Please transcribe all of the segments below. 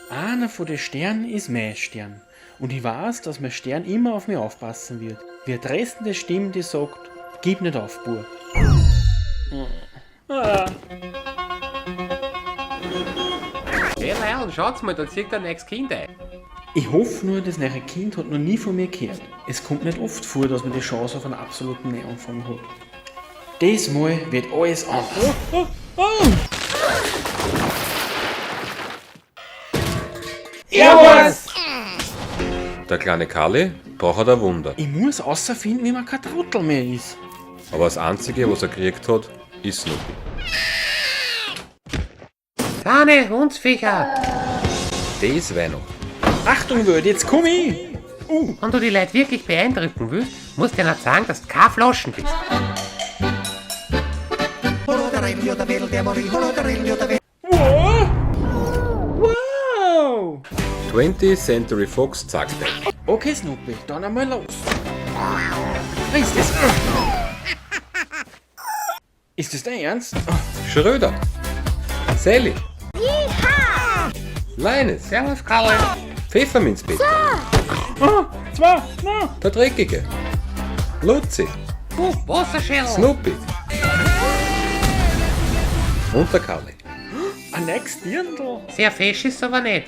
Einer von den Sternen ist mein Stern. Und ich weiß, dass mein Stern immer auf mich aufpassen wird. Wie eine tröstende Stimme, die sagt, gib nicht auf, Bub. Ah. Hey Leil, schaut's mal, da zieht ein neues Kind ein. Ich hoffe nur, das neue Kind hat noch nie von mir gehört. Es kommt nicht oft vor, dass man die Chance auf einen absoluten Neuanfang hat. Diesmal wird alles anders. Oh, oh, oh. Servus! Der kleine Karli braucht ein Wunder. Ich muss außerfinden, wie man kein Trottel mehr ist. Aber das Einzige, was er gekriegt hat, ist Snoopy. Kleine Hundsviecher! Das Weihnachten. Achtung, Welt, jetzt komm ich! Wenn du die Leute wirklich beeindrucken willst, musst du ihnen sagen, dass du keine Flaschen bist. Wow! 20th Century Fox zeigt euch. Okay, Snoopy, dann einmal los. Ist das. Ist das dein Ernst? Schröder. Sally. Leines. Servus, Karl. Pfefferminzpeter. Ah, zwei, na. Der Dreckige. Luzi. Du, Wasserschädel. Snoopy. Und der Karli. Ein neues Dirndl. Sehr fesch ist aber nicht.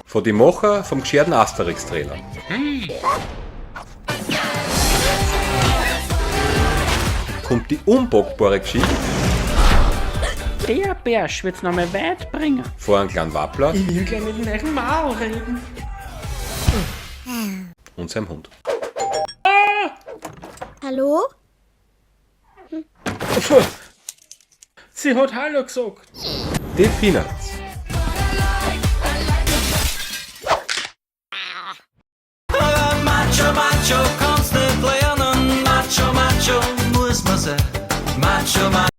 Von die Macher vom gescherten Asterix-Trailer. Kommt die unpackbare Geschichte Der Bärsch wird's noch mal weit bringen. vor einem kleinen Wappler Ich will gleich mit dem neuen Maul reden. und seinem Hund. Hallo? Puh. Sie hat Hallo gesagt. Die Peanuts. Macho, macho, kannst nicht lernen. Macho, macho, muss man sein. Macho, macho.